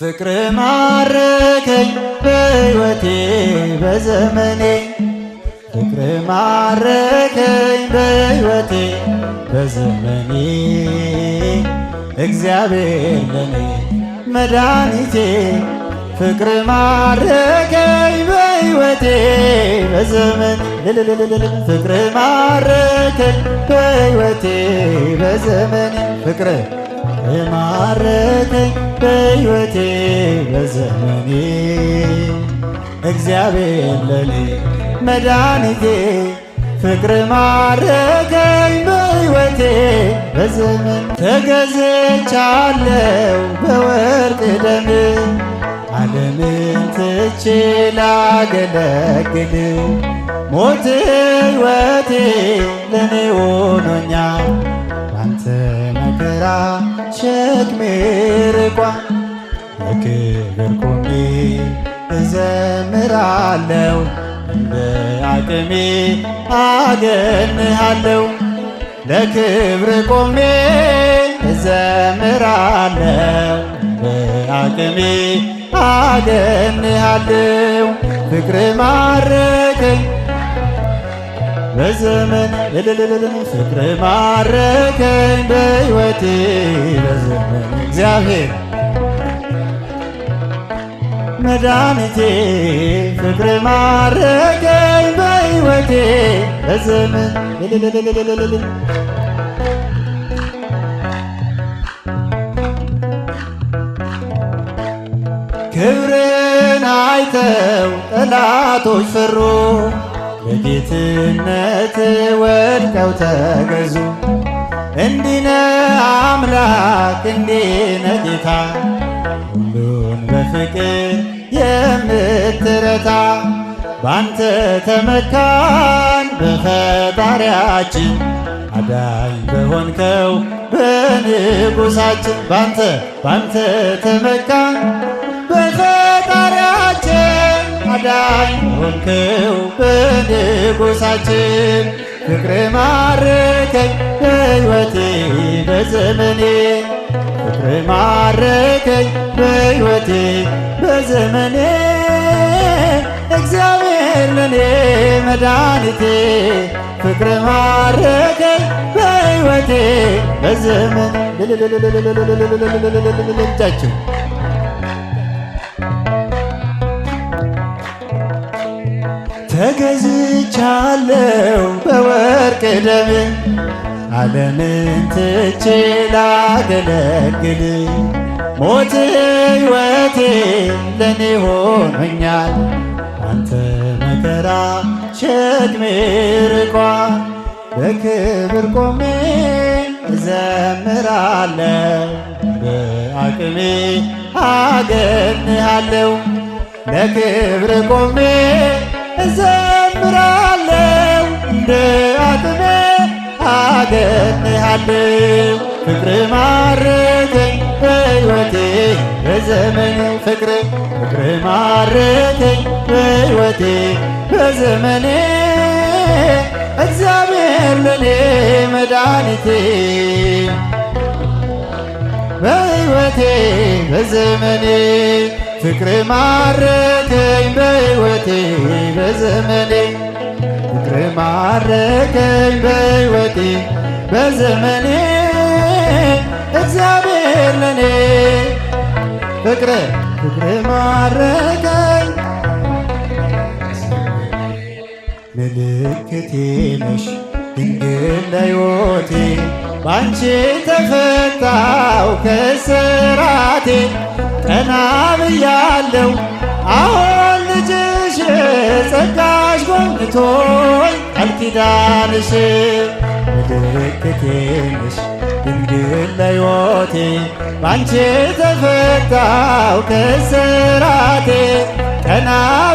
ፍቅር ማረከኝ በሕይወቴ በዘመኔ፣ ፍቅር ማረከኝ በሕይወቴ በዘመኔ፣ እግዚአብሔር ለኔ መድኃኒቴ፣ ፍቅር ማረከኝ በሕይወቴ በዘመኔ፣ ፍቅር ማረከኝ በሕይወቴ በዘመኔ፣ ፍቅር ማረከኝ በሕይወቴ በዘመኔ፣ እግዚአብሔር ለኔ መድኃኒቴ፣ ፍቅር ማረከኝ በሕይወቴ በዘመን። ተገዝቻለሁ በወርቅ ደም፣ ዓለምን ትቼ ላገለግል፣ ሞት ሕይወቴ ለኔ ሆኖኛል፣ ባንተ መከራ ሸክሜ ርቋል። በክብር ቆሜ እዘምራለሁ፣ እንደ አቅሜ አገንሃለሁ፣ ለክብር ቆሜ እዘምራለሁ፣ እንደ አቅሜ አገንሃለሁ። ፍቅር ማረከኝ በዘመን እልልልል፣ ፍቅር ማረከኝ በሕይወቴ በዘመን፣ እግዚአብሔር መድኃኒቴ፣ ፍቅር ማረከኝ በሕይወቴ በዘመን እልልልልልል። ክብርን አይተው ጠላቶች ፈሩ፣ በጌትነት ወድቀው ተገዙ። እንዲነ አምላክ እንዲነ ጌታ፣ ሁሉን በፍቅር የምትረታ፣ ባንተ ተመካን በፈጣሪያችን፣ አዳኝ በሆንከው በንጉሳችን፣ ባንተ ተመካን በፈጣሪያችን፣ አዳኝ በሆንከው በንጉሳችን። ፍቅር ማረከኝ በሕይወቴ በዘመኔ፣ ፍቅር ማረከኝ በሕይወቴ በዘመኔ፣ እግዚአብሔር ለኔ መድኃኒቴ፣ ፍቅር ማረከኝ በሕይወቴ በዘመን እጃችሁ። ተገዝቻለሁ በወርቅ ደም፣ ዓለምን ትቼ ላገለግል፣ ሞት ሕይወቴ ለኔ ሆኖኛል፣ አንተ መከራ ሸክሜ ርቋል። በክብር ቆሜ እዘምራለሁ፣ በአቅሜ አገንሃለሁ፣ ለክብር ቆሜ እዘምራለሁ፣ እንደ አቅሜ አገንሃለሁ። ፍቅር ማረከኝ በሕይወቴ በዘመኔ፣ ፍቅር ማረከኝ በሕይወቴ በዘመኔ፣ እግዚአብሔር ለኔ መድኃኒቴ፣ በሕይወቴ በዘመኔ፣ ፍቅር ማረከኝ በሕይወቴ በዘመኔ፣ ፍቅር ማረከኝ በሕይወቴ በዘመኔ፣ እግዚአብሔር ለኔ ፍቅር ማረከኝ። ምልክቴ ነሽ ድንግል ለሕይወቴ፣ ባንቺ ተፈታው ከስራቴ፣ ቀና ብያለው አሁን ልጅሽ፣ ጸጋሽ ጎብኝቶኝ ቃል ኪዳንሽ። ምልክቴ ነሽ ድንግል ለሕይወቴ፣ ባንቺ ተፈታው ከስራቴ፣ ቀና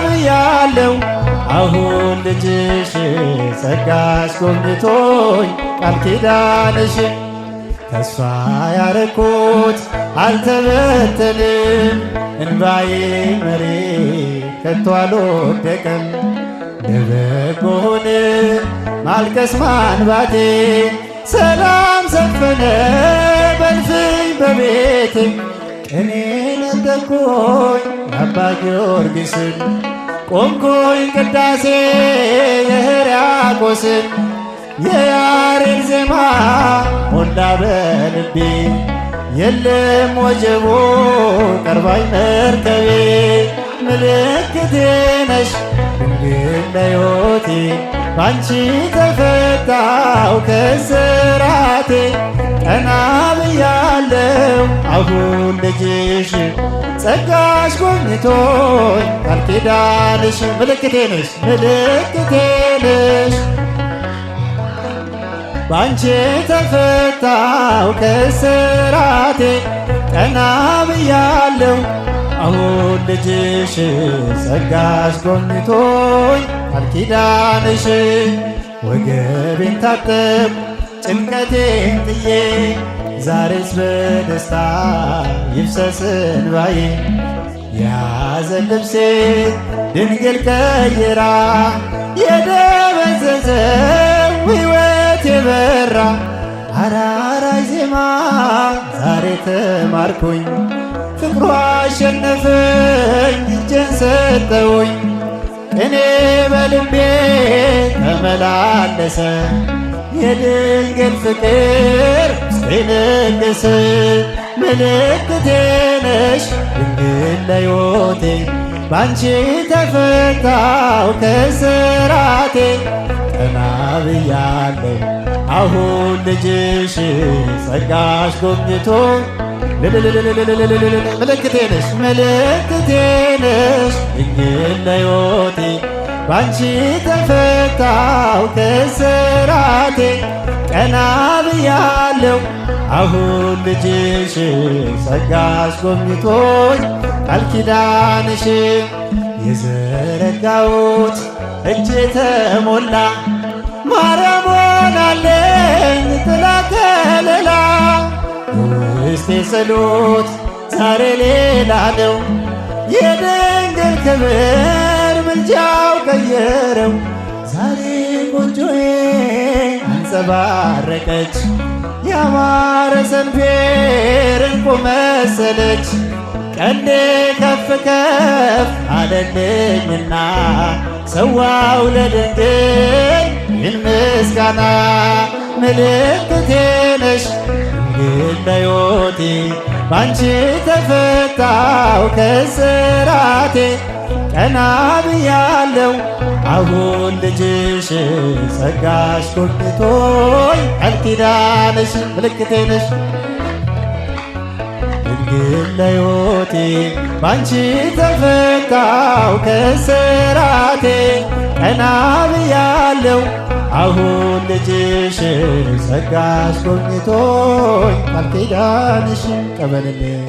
ብያለው አሁን ልጅሽ፣ ጸጋሽ ጎብኝቶኝ ቃል ኪዳንሽ። ተስፋ ያረኩት አልተበተንም፣ እንባዬ መሬት ከቶ አልወደቀም። ለበጎ ሆነ ማልቀስ ማንባቴ፣ ሰላም ሰፈነ በልፍኝ በቤቴ። ቅኔ ነጠቅኩኝ አባ ጊዮርጊስን ቆምኩኝ ቅዳሴ የሕርያቆስን የያሬድ ዜማ ሞላ በልቤ የለም ወጀቦ ቀርባኝ መርከቤ ምልክቴ ነሽ ድንግል ለሕይወቴ ባንቺ ተፈታው ከስራቴ ቀና ብያለው አሁን ልጅሽ ጸጋሽ ጎብኝቶኝ ቃል ኪዳንሽ ምልክቴ ነሽ ምልክቴ ነሽ ባንቺ ተፈታው ከስራቴ ቀና ብያለው አሁን ልጅሽ ጸጋሽ ጎብኝቶኝ ቃል ኪዳንሽ ወገቤን ታጠብ ጭንቀቴን ጥዬ ዛሬስ በደስታ ይፍሰስ እንባዬ የሐዘን ልብሴ ድንግል ቀይራ የደበዘዘው ሕይወት የበራ አራራይ ዜማ ዛሬ ተማርኩኝ ፍቅሯ አሸነፈኝ እጄን ሰጠውኝ እኔ በልቤ ተመላለሰ የድንግል ፍቅር ውስጤ ነገሰ። ምልክቴ ነሽ ድንግል ለሕይወቴ ባንቺ ተፈታው ከስራቴ ቀና ብያለሁ አሁን ልጅሽ ጸጋሽ ጎብኝቶ ምልክቴ ነሽ ምልክቴ ነሽ ድንግል ለሕይወቴ ባንቺ ተፈታው ከስራቴ ቀና ብያለሁ አሁን ልጅሽ ጸጋሽ ጎብኝቶኝ ቃል ኪዳንሽ የዘረጋሁት እጄ ተሞላ ማርያም ሆናለኝ ጥላ ከለላ ውስጤ ጸሎት ዛሬ ሌላ ነው የድንግል ክብር ምልጃው ቀየረው ዛሬ ጎጆዬ አንጸባረቀች ያማረ ሰንፔር ዕንቁ መሰለች ቀንዴ ከፍ ከፍ አለልኝና ሰዋው ለድንግል ይህን ምስጋና ምልክቴ ነሽ ድንግል ለሕይወቴ ባንቺ ተፈታው ከስራቴ ቀና ብያለው አሁን ልጅሽ ጸጋሽ ጎብኝቶኝ ቃል ኪዳንሽ ምልክቴ ነሽ ድንግል ለሕይወቴ ባንቺ ተፈታው ከስራቴ ቀና ብያለው አሁን ልጅሽ ጸጋሽ ጎብኝቶኝ ቃል ኪዳንሽ ቀበልልኝ።